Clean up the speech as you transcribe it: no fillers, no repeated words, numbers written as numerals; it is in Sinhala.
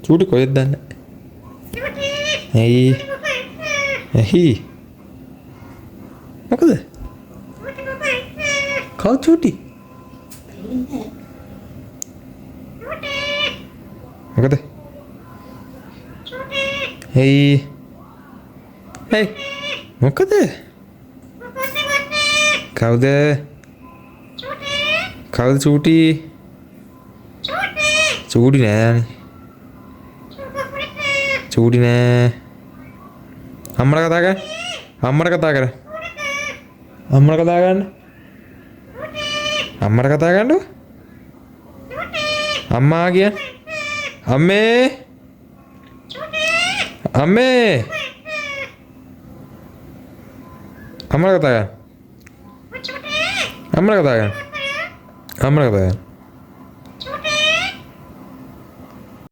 චූටි කොහෙද දන්නේ? ඇයි? ඇහි. මොකද? කවුද චූටි? මොකද? ඇයි? ඇයි? මොකද? කවුද? කවුද චූටි? චූටි නෑනේ. චූටි නෑ. අම්මට කතා කරන්න. අම්මට කතා කරන්න. අම්මට කතා කරන්න. අම්මට කතා කරන්න. අම්මා කියන්න. අම්මේ. අම්මේ. අම්මට කතා කරන්න. අම්මට කතා කරන්න. අම්මට කතා කරන්න.